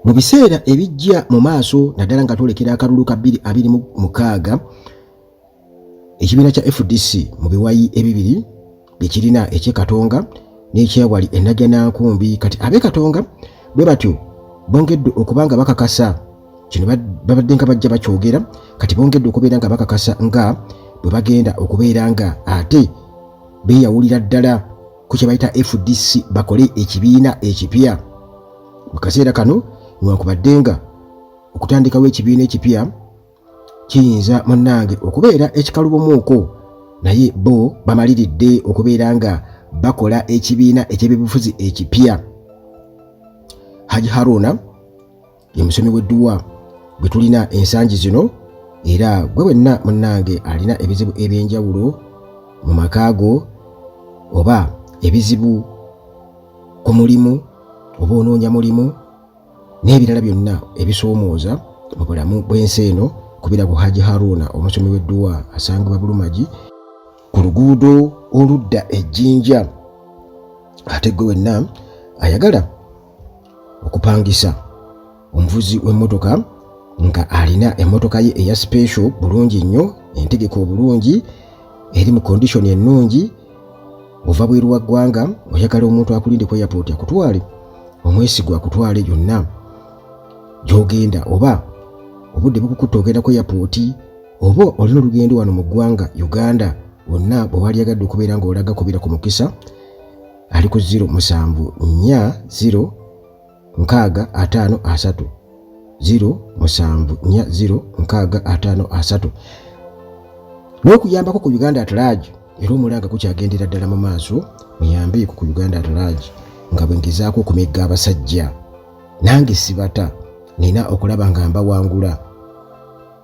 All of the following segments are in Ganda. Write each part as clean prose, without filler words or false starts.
Mu biseera ebijja mu maaso, naddala nga twolekera akalulu ka 2026, ekibiina kya FDC mu biwayi ebibiri bye kirina, eky'e Katonga n'ekyewali e Najjanankumbi, kati ab'e Katonga bwe batyo bongedde okuba nga bakakasa kino. Babadde nga bajja bakyogera, kati bongedde okubeera nga bakakasa nga bwe bagenda okubeera nga ate beeyawulira ddala ku kye bayita FDC, bakole ekibiina ekipya. Mu kaseera kano, newankubadde nga okutandikawo ekibiina ekipya kiyinza, munnange, okubeera ekikalubomuuko, naye bo bamaliridde okubeera nga bakola ekibiina eky'ebyobufuzi ekipya. Haji Haruna ye musomi w'edduwa gwe tulina ensangi zino, era gwe wenna, munnange, alina ebizibu eby'enjawulo mu maka go oba ebizibu ku mulimu oba onoonya mulimu n'ebirala byonna ebisoomooza mu bulamu bw'ensi eno, kubira ku Haji Haruna omusomi w'edduwa asangibwa Bulumagi ku luguudo oludda Ejjinja. Ate gwe wenna ayagala okupangisa omuvuzi w'emmotoka nga alina emmotoka ye eya special bulungi nnyo, entegeka obulungi, eri mu condition ennungi, ova bweru wa ggwanga, oyagala omuntu akulinde ku airport akutwale, omwesigwa akutwale yonna gy'ogenda, oba obudde bukukutta ogenda ku airport, oba olina olugendo wano mu ggwanga Uganda, wonna bwe waliyagadde okubeera ng'olaga, kubira ku Mukisa ali ku 0 7 4 0 60 53, 07 4 0 60 53. N'okuyambako ku Uganda at Large, era omulanga gukyagendera ddala mu maaso. Muyambeeko ku Uganda at Large nga bwe ngezaako okumegga abasajja. Nange sibata, nina okulaba nga mbawangula.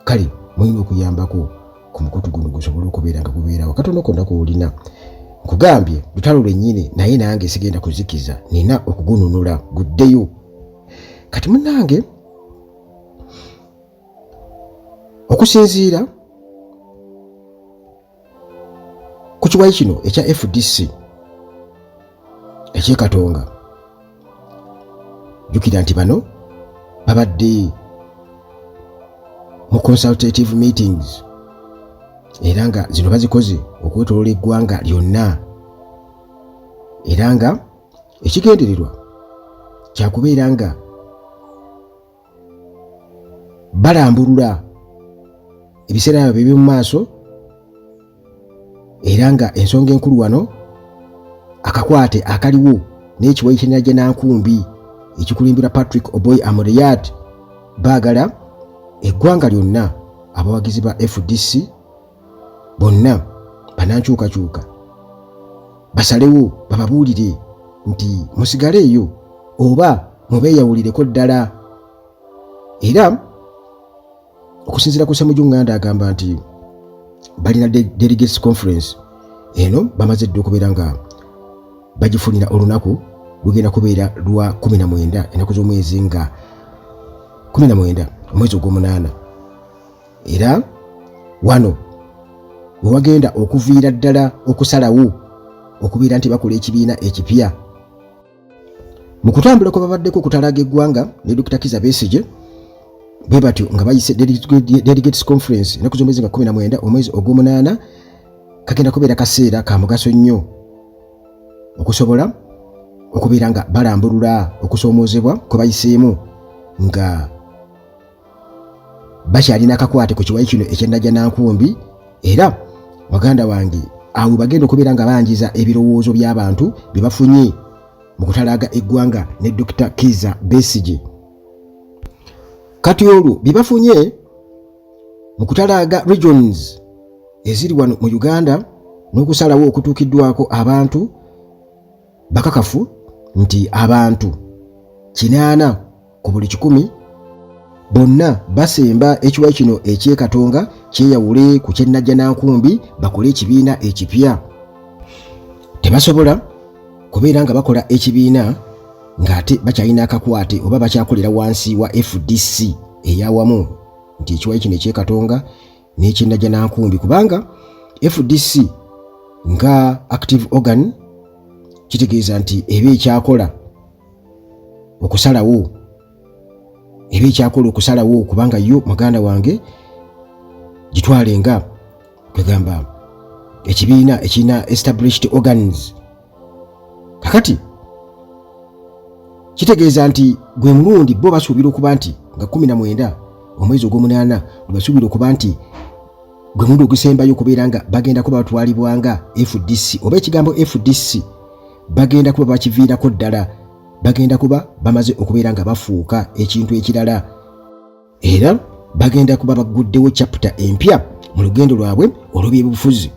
Kale mulina okuyambako ku mukutu guno gusobole okubeera nga gubeerawo. Katono konna koolina, nkugambye lutalo lwennyini, naye nange sigenda kuzikiza, nina okugununula guddeyo. Kati munnange, okusinziira ku kiwayi kino ekya FDC ekyekatonga, jjukira nti bano babadde mu consultative meetings, era nga zino bazikoze okwetoloola eggwanga lyonna, era nga ekigendererwa kyakubeera nga balambulula ebiseera byabwe eby'omu maaso. Era nga ensonga enkulu wano, akakwate akaliwo n'ekiwayi kya Najjanankumbi ekikulimbira Patrick Oboi Amuriat, baagala eggwanga lyonna, abawagizi ba FDC bonna banankyukakyuka basalewo, bababuulire nti musigaleeyo oba mubeeyawulireko ddala. Era okusinziira ku Ssemujju Nganda, agamba nti balina delegates conference eno bamaze dda okubeera nga bagifunira olunaku, lugenda kubeera lwa 19, ennaku z'omwezi nga 19, omwezi ogw'omunaana. Era wano we wagenda okuviira ddala okusalawo okubeera nti bakola ekibiina ekipya. Mu kutambula kwe babaddeko okutalaga eggwanga ne Dr Kiza Besigye, bwe batyo nga bayise delegates conference ennaku z'omwezi nga 19, omwezi ogw'omunaana, kagenda kubeera kaseera ka mugaso nnyo okusobola okubeera nga balambulula okusoomoozebwa kwe bayiseemu nga bakyalina akakwate ku kiwayi kino eky'e Najjanankumbi. Era muganda wange, awo bagenda okubeera nga banjiza ebirowoozo by'abantu bye bafunye mu kutalaaga eggwanga ne Dr Kiza Besigye. Kati olwo bye bafunye mu kutalaaga regions eziri wano mu Uganda n'okusalawo okutuukiddwako abantu, bakakafu nti abantu 80 ku buli 100 bonna basemba ekiwayi kino ekyekatonga kyeyawule ku ky'e Najjanankumbi, bakole ekibiina ekipya. Tebasobola kubeera nga bakola ekibiina ng'ate bakyalina akakwate oba bakyakolera wansi wa FDC eyawamu, nti ekiwayi kino ekyekatonga n'eky'e Najjanankumbi, kubanga FDC nga active organ kitegeeza nti eba ekyakola okusalawo. eba ekyakola okusalawo, kubanga yo muganda wange gitwale nga kwegamba ekibiina ekirina established organs. Kakati kitegeeza nti gwe mulundi bo basuubira okuba nti nga 19 omwezi ogw'omunaana lwe basuubira okuba nti gwe mulundi ogusembayo okubeera nga bagenda kuba batwalibwa nga FDC, oba ekigambo FDC bagenda kuba bakiviirako ddala, bagenda kuba bamaze okubeera nga bafuuka ekintu ekirala, era bagenda kuba bagguddewo chapter empya mu lugendo lwabwe olw'ebyobufuzi.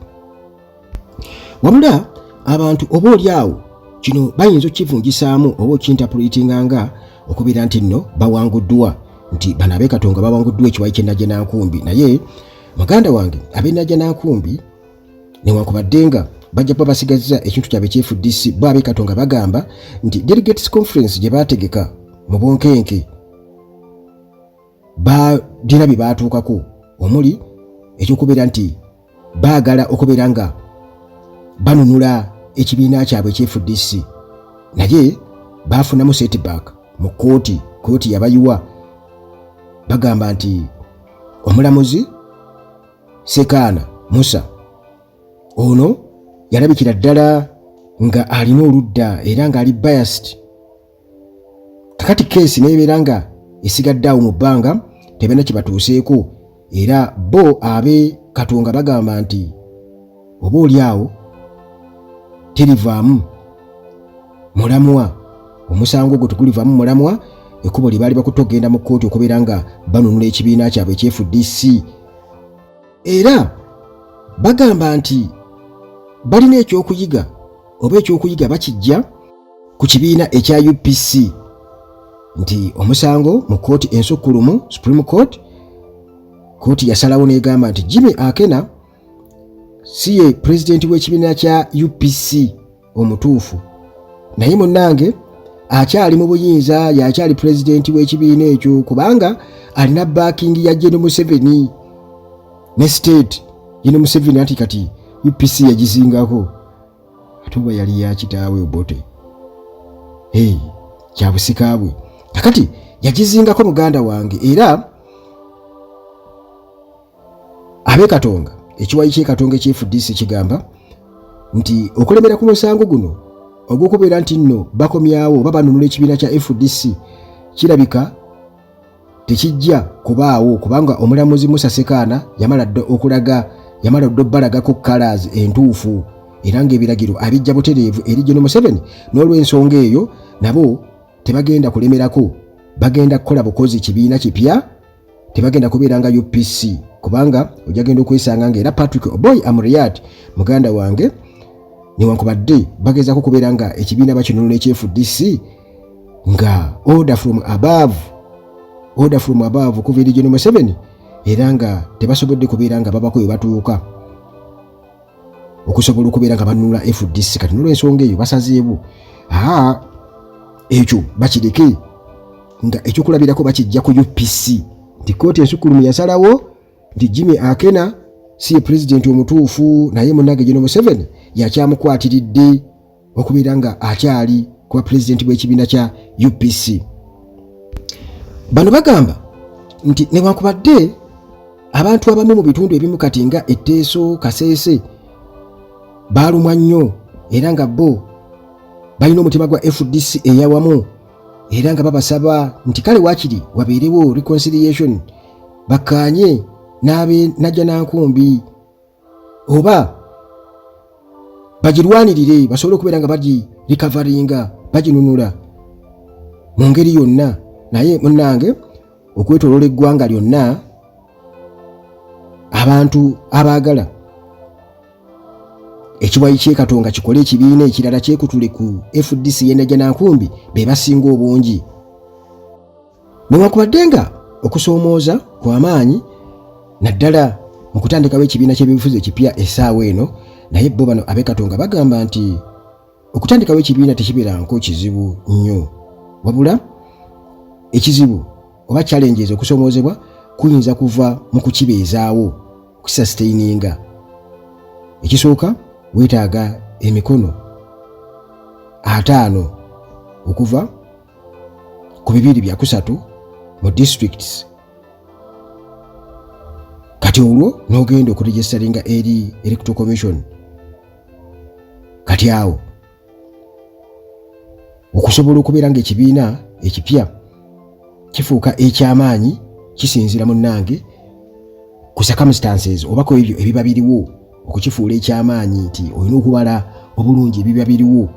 Wabula abantu oba oli awo kino bayinza okukivungisaamu oba okinterpretinga nga okubeera nti nno bawanguddwa, nti bano ab'e Katonga bawanguddwa ekiwayi ky'e Najjanankumbi. Naye muganda wange, ab'e Najjanankumbi newankubadde nga bajja kuba basigazza ekintu kyabwe ekya FDC, bo ab'e Katonga bagamba nti delegates conference gye baategeka mu bunkenke balina bye baatuukako, omuli ekyokubeera nti baagala okubeera nga banunula ekibiina kyabwe ekya FDC, naye baafunamu setback mu kkooti. Kkooti yabayiwa, bagamba nti omulamuzi Sekaana Musa ono yalabikira ddala nga alina oludda era ng'ali biased. Kakati case nebeera nga esigadde awo mu bbanga, tebalina kye batuuseeko, era bo abe Katonga bagamba nti oba oli awo terivaamu mulamwa, omusango ogwo tegulivaamu mulamwa, ekkubo lye baali bakutte okugenda mu kkooti okubeera nga banunula ekibiina kyabwe ekya FDC. Era bagamba nti balina ekyokuyiga, oba ekyokuyiga bakijja ku kibiina ekya UPC, nti omusango mu kkooti ensukkulumu, Supreme Court, kkooti yasalawo n'egamba nti Jimmy Akena si ye pulezidenti w'ekibiina kya UPC omutuufu, naye munnange akyali mu buyinza, yakyali pulezidenti w'ekibiina ekyo kubanga alina backing ya Gen Museveni ne state. Gen Museveni anti kati UPC yagizingako, ate oba yali ya kitaawe Obote, hey, kyabusika bwe, kakati yagizingako muganda wange. Era ab'e Katonga, ekiwayi ky'e Katonga ekya FDC kigamba nti okulemera ku musango guno ogw'okubeera nti nno bakomyawo oba banunula ekibiina kya FDC kirabika tekijja kubaawo, kubanga omulamuzi Musa Sekaana yamala dda okulaga, yamala dda obbalagako colors entuufu, era ng'ebiragiro abijja butereevu eri Gen Museveni. N'olw'ensonga eyo nabo tebagenda kulemerako, bagenda kukola bukozi kibiina kipya, tebagenda kubeera nga UPC, kubanga ojagenda okwesanga nga era Patrick Oboi Amuriat muganda wange, newankubadde bagezaako kubeera nga ekibiina bakinunula ekya FDC nga order from above, order from above okuva eri Gen Museveni, era nga tebasobodde kubeera nga babako we batuuka okusobola okubeera nga banunula FDC. Kati nolwensonga eyo basazeewo aa ekyo bakireke, nga ekyokulabirako bakijja ku UPC, nti kkooti ensukkulumu yasalawo nti Jimmy Akena si ye pulezidenti omutuufu, naye munnange Gen Museveni yakyamukwatiridde okubeera nga akyali kuba pulezidenti w'ekibiina kya UPC. Bano bagamba nti newankubadde abantu abamu mu bitundu ebimu kati nga Etteeso, Kaseese baalumwa nnyo, era nga bo balina omutima gwa FDC eyawamu, era nga babasaba nti kale waakiri wabeerewo reconciliation, bakkaanye n'abe Najjanankumbi oba bagirwanirire basobole okubeera nga bagi recoveringa, baginunula mu ngeri yonna. Naye munnange, okwetoloola eggwanga lyonna, abantu abaagala ekiwayi ky'e Katonga kikole ekibiina ekirala kyekutule ku FDC y'e Najjanankumbi be basinga obungi. Newankubadde nga okusoomooza kw'amaanyi naddala mu kutandikawo ekibiina ky'ebyobufuzi ekipya essaawa eno, naye bo bano ab'e Katonga bagamba nti okutandikawo ekibiina tekibeeranko kizibu nnyo, wabula ekizibu oba challenges, okusoomoozebwa kuyinza kuva mu kukibeezaawo, okusustaininga. Ekisooka, weetaaga emikono 50 okuva ku 2 bya kusatu mu districts. Kati olwo n'ogenda okuregisteringa eri Electoral Commission. Kati awo okusobola okubeera ng'ekibiina ekipya kifuuka eky'amaanyi kisinziira, munnange, ku circumstances oba ku ebyo ebiba biriwo okukifuula eky'amaanyi, nti olina okubala obulungi ebiba biriwo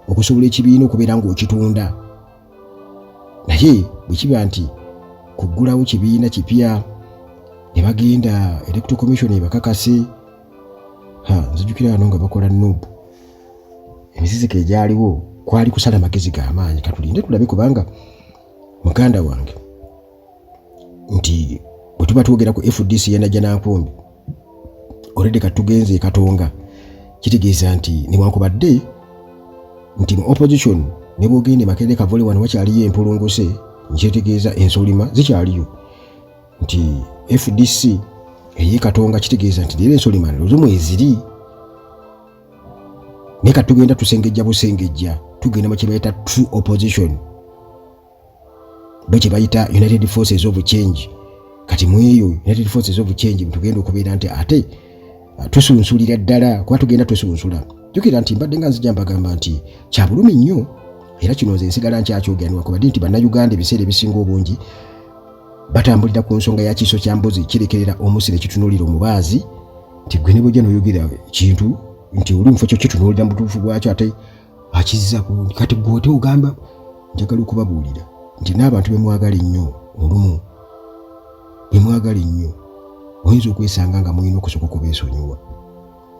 okusobola ekibiina okubeera ng'okitunda. Naye bwe kiba nti kuggulawo kibiina kipya ne bagenda Electoral Commission ebakakase, ha, nzijukira wano nga bakola NUP, emiziziko egyaliwo kwali kusala magezi g'amaanyi. Katulinde tulabe, kubanga muganda wange, nti bwe tuba twogera ku FDC ya Najjanankumbi, already katugenze e Katonga, kitegeeza nti newankubadde nti mu opposition ne bwogenda e Makerere Kavule wano wakyaliyo empulunguse, nkyetegeeza ensolima zikyaliyo, nti FDC ey'e Katonga kitegeeza nti leero ensolima leero mweziri. Naye kati tugenda tusengejja busengejja, tugenda mu kye bayita true opposition, bo kye bayita United Forces of Change. Kati mu eyo United Forces of Change tugenda okubeera nti ate tusunsulira ddala, kuba tugenda tusunsula. Jjukira nti mbadde nga nzija mbagamba nti kya bulumi nnyo, era kino nze nsigala nkyakyogera, newankubadde nti Bannayuganda ebiseera ebisinga obungi batambulira ku nsonga ya kiiso kya mbuzi kirekerera omusi ne kitunuulira omubaazi, nti gwe ne bwojja n'oyogera kintu nti oli mufo kyo kitunuulira mu butuufu bwakyo ate akizza ku kati gwe ote ogamba. Njagala okubabuulira nti n'abantu be mwagala ennyo, olumu be mwagala ennyo oyinza okwesanga nga mulina okusooka okubeesonyiwa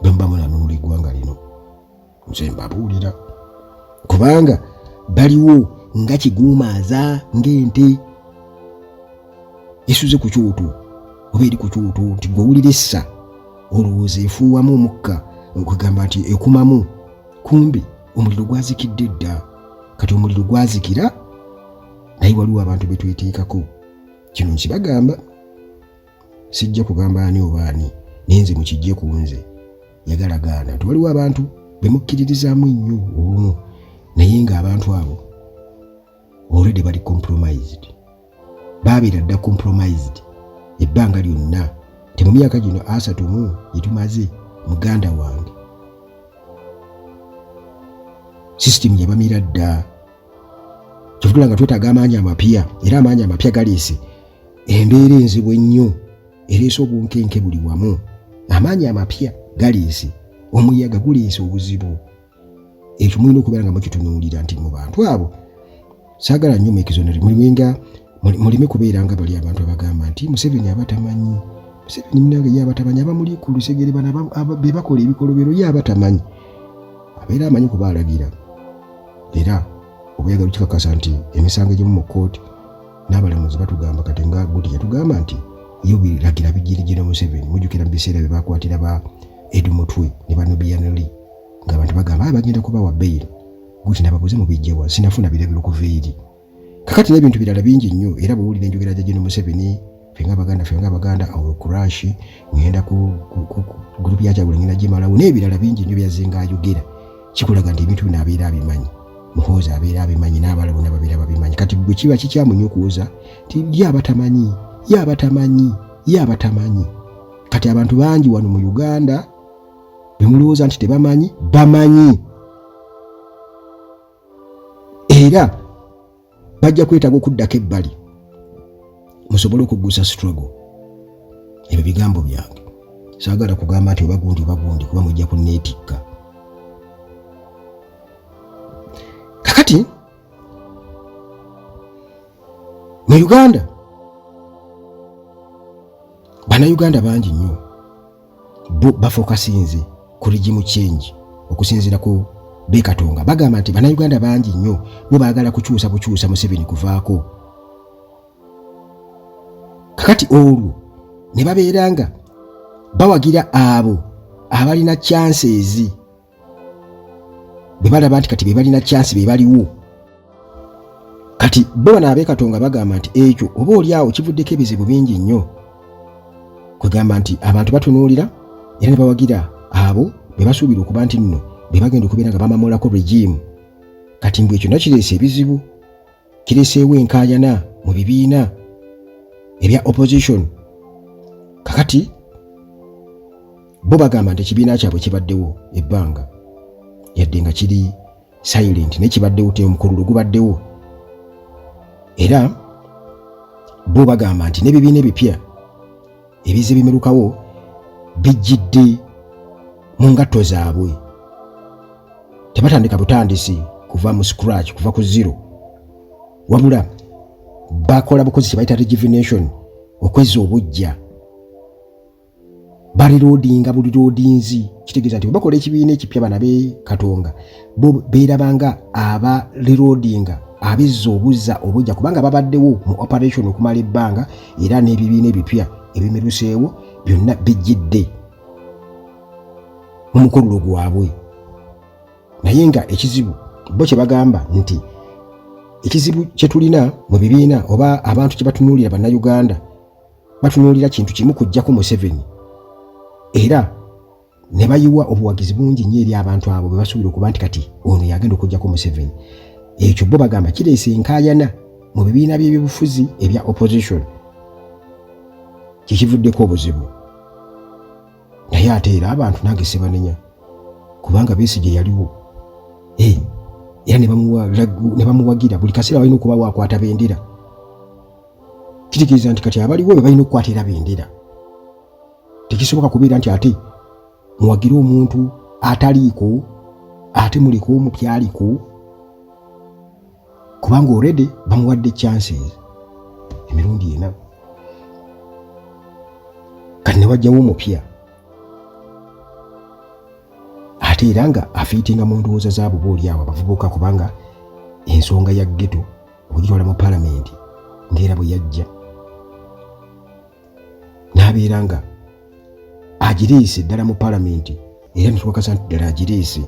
bwe muba munanunula eggwanga lino. Nze mbabuulira, kubanga baliwo nga kiguumaaza ng'ente esuze ku kyoto oba eri ku kyoto, nti gwe owulira essa olowooza efuuwamu omukka, okwegamba nti ekumamu, kumbe omuliro gwazikidde dda. Kati omuliro gwazikira, naye waliwo abantu be tweteekako. Kino nkibagamba, sijja kugamba ani oba ani, naye nze mukijje ku nze yagala gaana nti waliwo abantu be mukkiririzaamu ennyo olumu, naye ng'abantu abo already bali compromised, baabeera dda compromised ebbanga lyonna. Nti mu myaka gino 30 mu gye tumaze, muganda wange, system yabamira dda. Kyovutula nga twetaaga amaanyi amapya, era amaanyi amapya galeese embeera enzibu ennyo, ereese obunkenke buli wamu. Amaanyi amapya galeese omuyaga, guleese obuzibu. Ekyo mulina okubeera nga mukitunuulira nti mu bantu abo saagala nnyo mwekizonere, mulimenga muleme kubeera nga bali abantu abagamba nti Museveni aba tamanyi. Museveni munange ye aba tamanyi, abamuli ku lusegere bano be bakola ebikolobero, ye aba tamanyi, abeera amanyi kuba alagira. Era obuyaga lukikakasa nti emisango egimu mu kkooti n'abalamuzi batugamba, kati nga guti yatugamba nti yo biragira bijirigino Museveni. Mujjukira mu biseera bye bakwatira ba Edu Mutwe ne ba Nubian Li, ng'abantu bagamba bagenda kubawa bail, guti nababuze mubijjewa, sinafuna biragiro kuva eri. Kakati n'ebintu birala bingi nnyo. Era bw'owulira enjogera gya Gen Museveni, ffe ng'Abaganda, ffe ng'Abaganda, awo crash ngenda ku group ya Kyagulanyi ngenda gimalawo, n'ebirala bingi nnyo byazzenga ayogera, kikulaga nti ebintu bino abeera abimanyi. Muhoozi abeera abimanyi, n'abalala bonna babeera babimanyi. Kati gwe kiba kikyamu nnyo okuwoza nti ye aba tamanyi, ye aba tamanyi, ye aba tamanyi. Kati abantu bangi wano mu Uganda bemulowooza nti tebamanyi, bamanyi, era bajja kwetaaga okuddako ebbali musobole okuggusa struggle. Ebyo bigambo byange, saagala kugamba nti oba gundi oba gundi, kuba mujja kunneetikka. Kakati mu Uganda, Bannayuganda bangi nnyo bo bafokasinze ku regime change. Okusinziira ku bekatonga, bagamba nti Bannayuganda bangi nnyo bo baagala kukyusa bukyusa Museveni kuvaako. Kakati olwo ne babeera nga bawagira abo abalina chances, bwe balaba nti kati be balina chance, be baliwo kati. Bo bano ab'ekatonga bagamba nti ekyo oba oli awo kivuddeko ebizibu bingi nnyo, kwegamba nti abantu batunuulira era ne bawagira abo be basuubira okuba nti nno be bagenda okubeera nga bamamulako regime. Kati mbu ekyo nakireese ebizibu, kireeseewo enkaayana mu bibiina. ebya opposition. Kakati bo bagamba nti ekibiina kyabwe kibaddewo ebbanga, yadde nga kiri silent, naye kibaddewo, te omukululo gubaddewo. Era bo bagamba nti n'ebibiina ebipya ebizze bimerukawo bijjidde mu ngatto zaabwe, tebatandika butandisi kuva mu scratch, kuva ku zero, wabula bakola bukozi kye bayita rejuvenation, okwezza obujja, baliloodinga buliloodinzi. Kitegeeza nti bwebakola ekibiina ekipya, bana be Katonga bo beerabanga aba reloadinga, abizza obuzza obujja, kubanga babaddewo mu operation okumala ebbanga, era n'ebibiina ebipya ebimeruseewo byonna bijjidde mu mukululo gwabwe. Naye nga ekizibu bo kye bagamba nti ekizibu kye tulina mu bibiina oba abantu kye batunuulira, Bannayuganda batunuulira kintu kimu, kujjako Museveni, era ne bayiwa obuwagizi bungi nnyo eri abantu abo be basuubira okuba nti kati ono yagenda okujjako Museveni. Ekyo bo bagamba kireese enkaayana mu bibiina by'ebyobufuzi ebya opposition, kyekivuddeko obuzibu. Naye ate era abantu nange sibanenya, kubanga Besigye yaliwo era ne bamuwagira buli kaseera, balina okuba wakwata bendera. Kitegeeza nti kati abaliwo be balina okukwata era bendera. Tekisoboka kubeera nti ate muwagire omuntu ataliiko ate muleke omupya aliko, kubanga already bamuwadde chances emirundi ena, kati ne wajjawo omupya ate era nga afiitinga mu ndowooza zaabo booli awo abavubuka, kubanga ensonga ya ghetto okugitwala mu palamenti ng'era bwe yajja n'abeera nga agireese ddala mu palamenti, era netukakasa nti ddala agireese,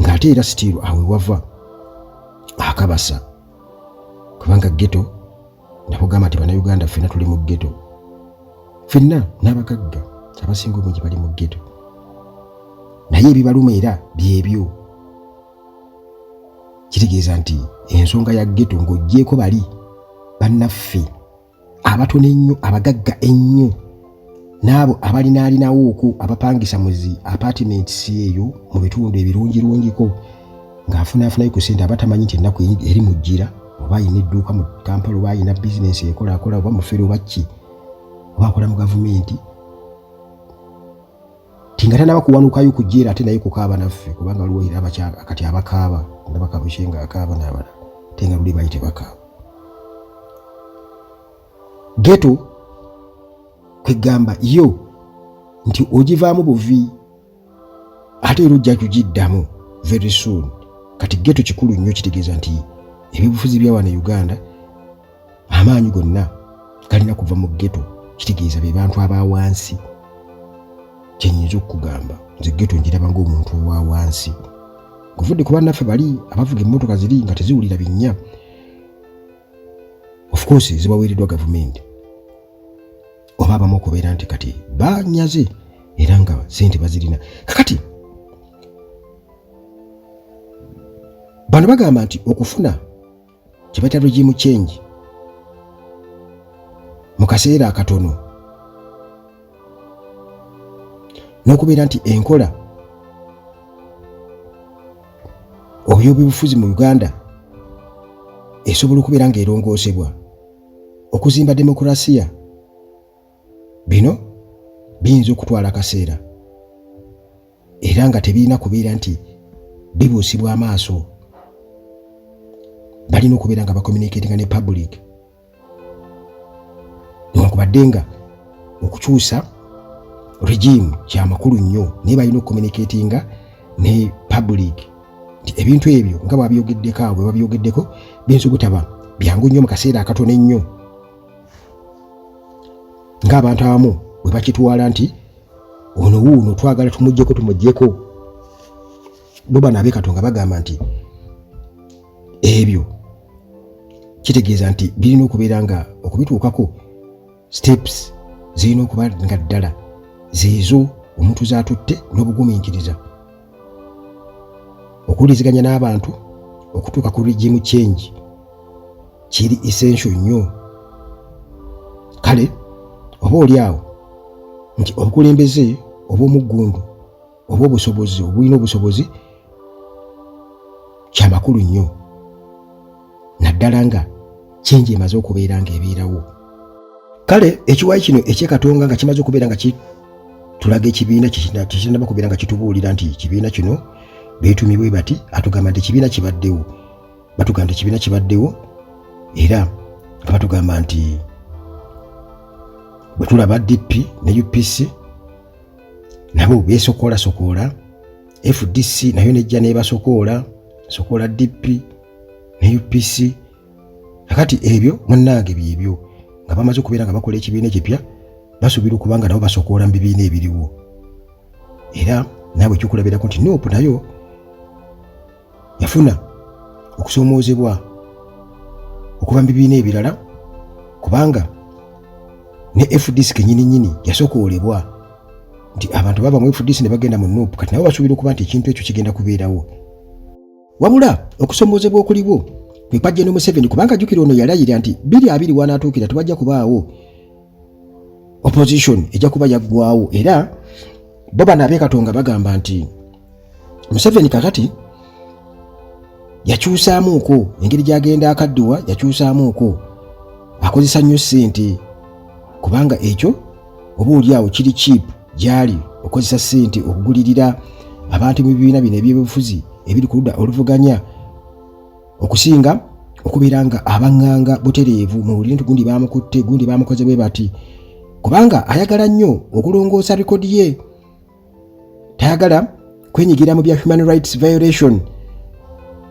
ng'ate era still awe wava akabasa, kubanga ghetto nakugamba nti Bannayuganda ffenna tuli mu ghetto, ffenna n'abagagga abasinga obungi bali mu ghetto, naye ebibaluma era byebyo. Kitegeeza nti ensonga ya ghetto ng'oggyeeko bali bannaffe abatono ennyo abagagga ennyo n'abo abalinaalinawo oku abapangisa mu zi apartments eyo mu bitundu ebirungirungiko ng'afunaafunayo ku ssente, abatamanyi nti ennaku eri mujjira, oba ayina edduuka mu Kampala, oba ayina bizinensi ekolaakola, oba mufere, oba ki, oba akola mu gavumenti, tinga tanaba kuwanukayo kujjeera ate naye kukaaba naffe, kubanga waliwo era kati abakaaba, ndaba Kabushe nga akaaba n'abalala, ate nga luli baali tebakaaba. Ghetto kwegamba yo nti ogivaamu buvi ate era ojja kugiddamu very soon. Kati ghetto kikulu nnyo, kitegeeza nti ebyobufuzi bya wano e Uganda amaanyi gonna galina kuva mu ghetto, kitegeeza be bantu aba wansi. Kyenyinza okukugamba nze, ghetto njiraba ng'omuntu owa wansi, ng'ovudde ku bannaffe bali abavuga emmotoka ziri nga teziwulira binnya, of course zibaweereddwa gavumenti, oba abamu okubeera nti kati banyaze era nga sente bazirina. Kakati bano bagamba nti okufuna kye bayita regime change mu kaseera akatono n'okubeera nti enkola obyobyobufuzi mu Uganda esobola okubeera ng'erongoosebwa okuzimba demokurasiya, bino biyinza okutwala akaseera era nga tebirina kubeera nti bibuusibwa amaaso. Balina okubeera nga bacommunicatinga ne public, newankubadde nga okukyusa regime kyamakulu nnyo, naye balina okucommunicatinga ne public nti ebintu ebyo nga bwabyogeddeko awo bwe babyogeddeko biyinza obutaba byangu nnyo mu kaseera akatono ennyo ng'abantu abamu bwe bakitwala nti ono wuuno twagala tumuggyeko tumuggyeko. Bo bano ab'e Katonga bagamba nti ebyo kitegeeza nti birina okubeera nga okubituukako steps zirina okuba nga ddala zeezo omuntu z'atutte n'obugumiikiriza, okuwuliziganya n'abantu okutuuka ku regime change kiri essential nnyo. Kale oba oli awo nti obukulembeze obw'omuggundu oba obusobozi obulina obusobozi kyamakulu nnyo, naddala nga kyenji emaze okubeera ng'ebeerawo. Kale ekiwayi kino ekyekatonga nga kimaze okubeera nga kitulaga ekibiina tekirinaba kubeera nga kitubuulira nti ekibiina kino beetumibwe bati, atugamba nti ekibiina kibaddewo, batugamba nti ekibiina kibaddewo, era nga batugamba nti bwe tulaba DP ne UPC nabo beesokoolasokoola, FDC nayo nejja n'ebasokoola sokoola DP ne UPC. Kakati ebyo munnange byebyo nga bamaze okubeera nga bakola ekibiina ekipya, basuubira okuba nga nabo basokoola mu bibiina ebiriwo. Era naawe ekyokulabirako nti NUP nayo yafuna okusoomoozebwa okuva mu bibiina ebirala, kubanga ne FDC kenyini nyini yasokoolebwa nti abantu bava mu FDC ne bagenda mu NUP. Kati nabo basuubira okuba nti ekintu ekyo kigenda kubeerawo. Wabula okusoomoozebwa okuliwo kwe kwa General Museveni, kubanga jjukira ono yalayira nti 2020 wanaatuukira tewajja kubaawo opposition, ejja kuba yaggwawo. Era bo bano ab'e Katonga bagamba nti Museveni kakati yakyusaamuuko engeri gy'agenda akaddiwa, yakyusaamuuko, akozesa nnyo ssente, kubanga ekyo oba oli awo kiri cheap gy'ali okozesa ssente okugulirira abantu mu bibiina bino ebyobufuzi ebiri ku ludda oluvuganya, okusinga okubeera nga abaŋŋanga butereevu muwulire nti gundi bamukutte, gundi bamukoze bwe bati, kubanga ayagala nnyo okulongoosa record ye, tayagala kwenyigira mu bya human rights violation,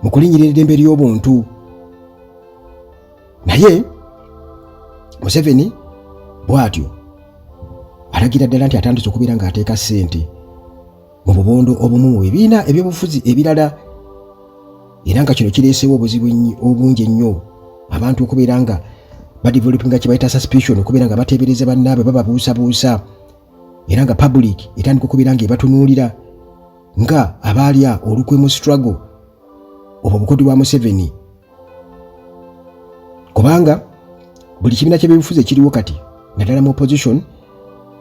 mu kulinyirira eddembe ly'obuntu. Naye Museveni bw'atyo alagira ddala nti atandise okubeera ng'ateeka ssente mu bubondo obumu mu bibiina ebyobufuzi ebirala, era nga kino kireeseewo obuzibu obungi ennyo, abantu okubeera nga badevelopinga kye bayita suspicion, okubeera nga bateebereza bannaabwe, bababuusabuusa, era nga public etandika okubeera nga ebatunuulira nga abaalya olukwe mu struggle. Obwo bukodi bwa Museveni, kubanga buli kibiina ky'ebyobufuzi ekiriwo kati, naddala mu opposition,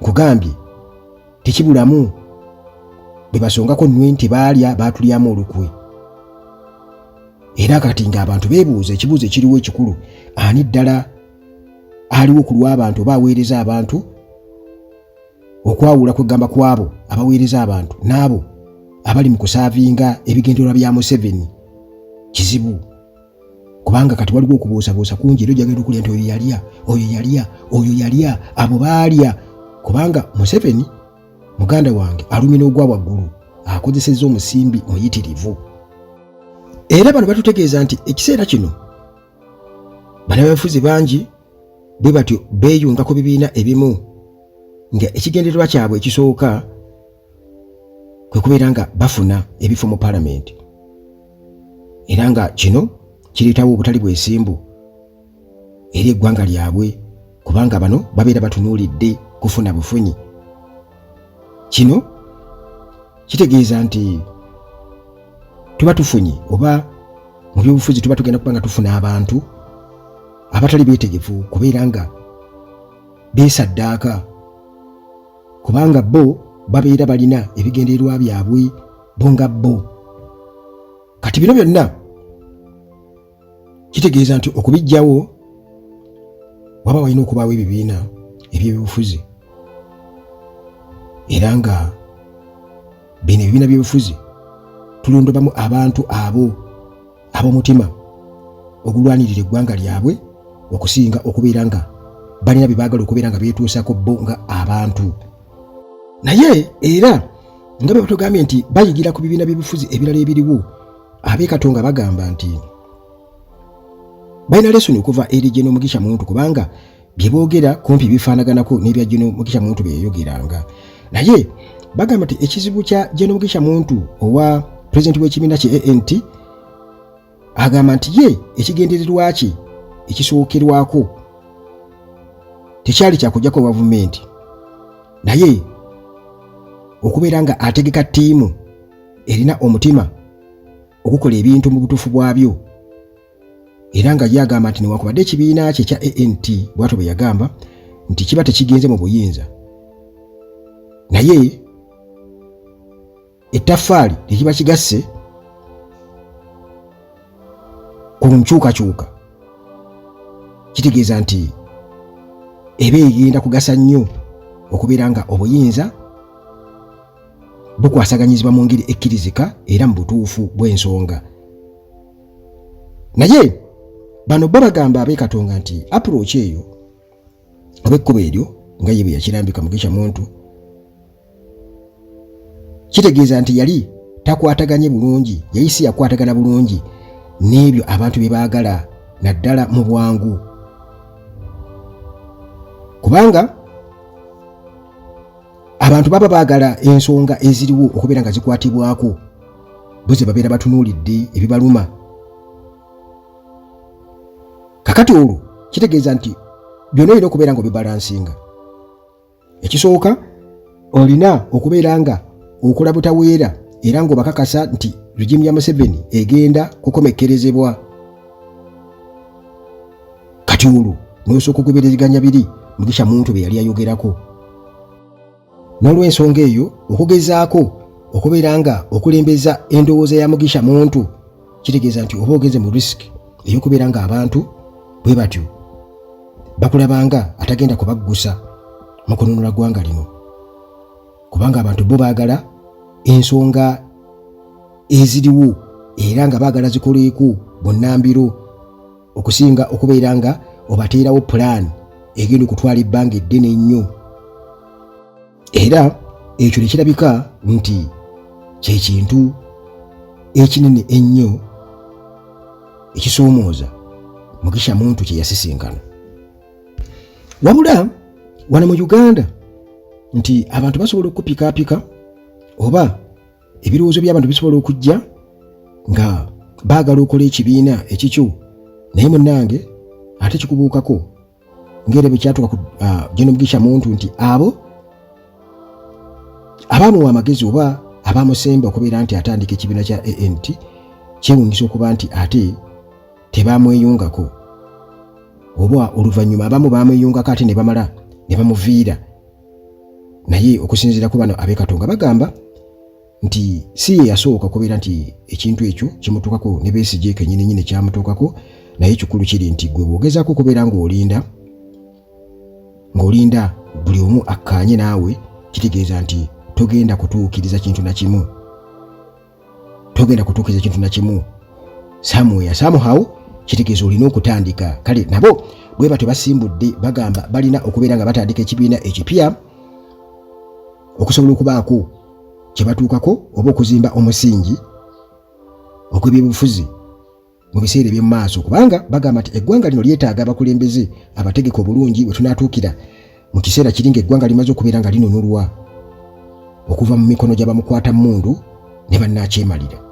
nkugambye tekibulamu bwe basongako nnwe nti baalya, baatulyamu olukwe. Era kati ng'abantu beebuuza ekibuuzo ekiriwo ekikulu: ani ddala aliwo ku lw'abantu oba aweereza abantu? Okwawula kwegamba ku abo abaweereza abantu n'abo abali mu kuservinga ebigendererwa bya Museveni kizibu, kubanga kati waliwo okubuusabuusa kungi, era ojagenda okulya nti oyo yalya, oyo yalya, oyo yalya, abo baalya, kubanga Museveni muganda wange alumye n'ogwa waggulu, akozesezza omusimbi muyitirivu. Era bano batutegeeza nti ekiseera kino bannabyabufuzi bangi bwe batyo beeyunga ku bibiina ebimu nga ekigendererwa kyabwe ekisooka kwe kubeera nga bafuna ebifo mu palamenti, era nga kino kireetawo obutali bwesimbu eri eggwanga lyabwe, kubanga bano babeera batunuulidde kufuna bufunyi. Kino kitegeeza nti tuba tufunye oba mu byobufuzi tuba tugenda kuba nga tufuna abantu abatali beetegefu kubeera nga beesaddaaka, kubanga bo babeera balina ebigendererwa byabwe bo nga bo. Kati bino byonna kitegeeza nti okubijjawo waba walina okubaawo ebibiina eby'ebyobufuzi, era nga bino ebibiina by'obufuzi tulondobamu abantu abo ab'omutima ogulwanirira eggwanga lyabwe, okusinga okubeera nga balina bye baagala okubeera nga beetuusako bo nga abantu. Naye era nga bwe batugambye nti bayigira ku bibiina by'obufuzi ebirala ebiriwo, ab'e Katonga bagamba nti balina lesson okuva eri General Mugisha Muntu, kubanga bye boogera kumpi bifaanaganako n'ebya General Mugisha Muntu bye yayogeranga. Naye bagamba nti ekizibu kya General Mugisha Muntu owa pulezidenti w'ekibiina kye ANT, agamba nti ye ekigendererwa kye ekisookerwako tekyali kyakujjako gavumenti, naye okubeera nga ategeka ttiimu erina omutima okukola ebintu mu butuufu bwabyo. Era nga ye agamba nti newankubadde ekibiina kye ekya ANT, bwatyo bwe yagamba nti kiba tekigenze mu buyinza, naye ettaffaali lye kiba kigasse ku nkyukakyuka kitegeeza nti eba egenda kugasa nnyo okubeera nga obuyinza bukwasaganyizibwa mu ngeri ekkirizika era mu butuufu bw'ensonga. Naye bano bo bagamba ab'e Katonga nti approach eyo oba ekkubo eryo nga ye bwe yakirambika Mugisha Muntu kitegeeza nti yali takwataganye bulungi, yali si yakwatagana bulungi n'ebyo abantu bye baagala naddala mu bwangu, kubanga abantu baba baagala ensonga eziriwo okubeera nga zikwatibwako bo ze babeera batunuulidde ebibaluma. Kakati olwo kitegeeza nti byonna olina okubeera nga obibalansinga. Ekisooka, olina okubeera nga okola butaweera era ng'obakakasa nti regimu ya Museveni egenda kukomekkerezebwa. Kati olwo n'osooka okugoberezeganya biri Mugisha Muntu bye yali ayogerako. N'olw'ensonga eyo, okugezaako okubeera nga okulembeza endowooza ya Mugisha Muntu kitegeeza nti oba ogenze mu risk ey'okubeera nga abantu bwe batyo bakulabanga atagenda kubaggusa mu kununula ggwanga lino, kubanga abantu bo baagala ensonga eziriwo era nga baagala zikoleeko bunnambiro okusinga okubeera nga obateerawo pulaani egenda okutwala ebbanga eddene ennyo. Era ekyo ne kirabika nti kye kintu ekinene ennyo ekisoomooza Mugisha Muntu kye yasisinkana. Wabula wano mu Uganda nti abantu basobola okukupikaapika oba ebirowoozo by'abantu bisobola okujja nga baagala okola ekibiina ekikyo, naye munnange ate kikubuukako ng'era bwe kyatuuka ku General Mugisha Muntu nti abo abaamuwa amagezi oba abaamusemba okubeera nti atandika ekibiina kya ANT, kyewuunyisa okuba nti ate tebamweyungako, oba oluvannyuma abamu baamweyungako ate ne bamala ne bamuviira. Naye okusinziira ku bano ab'e Katonga bagamba nti si ye yasooka okubeera nti ekintu ekyo kimutuukako, ne Besigye kennyini nnyini kyamutuukako. Naye ekikulu kiri nti gwe bw'ogezaako okubeera ng'olinda buli omu akkaanye naawe, kitegeeza nti togenda kutuukiriza kintu na kimu, togenda kutuukiriza kintu na kimu somewhere somehow. Kitegeeza olina okutandika. Kale nabo bwe batyo basimbudde, bagamba balina okubeera nga batandika ekibiina ekipya okusobola okubaako kye batuukako oba okuzimba omusingi ogw'ebyobufuzi mu biseera eby'omu maaso, kubanga bagamba nti eggwanga lino lyetaaga abakulembeze abategeka obulungi we tunaatuukira mu kiseera kiri ng'eggwanga limaze okubeera nga linunulwa okuva mu mikono gy'abamukwata mmundu ne bannaakyemalira.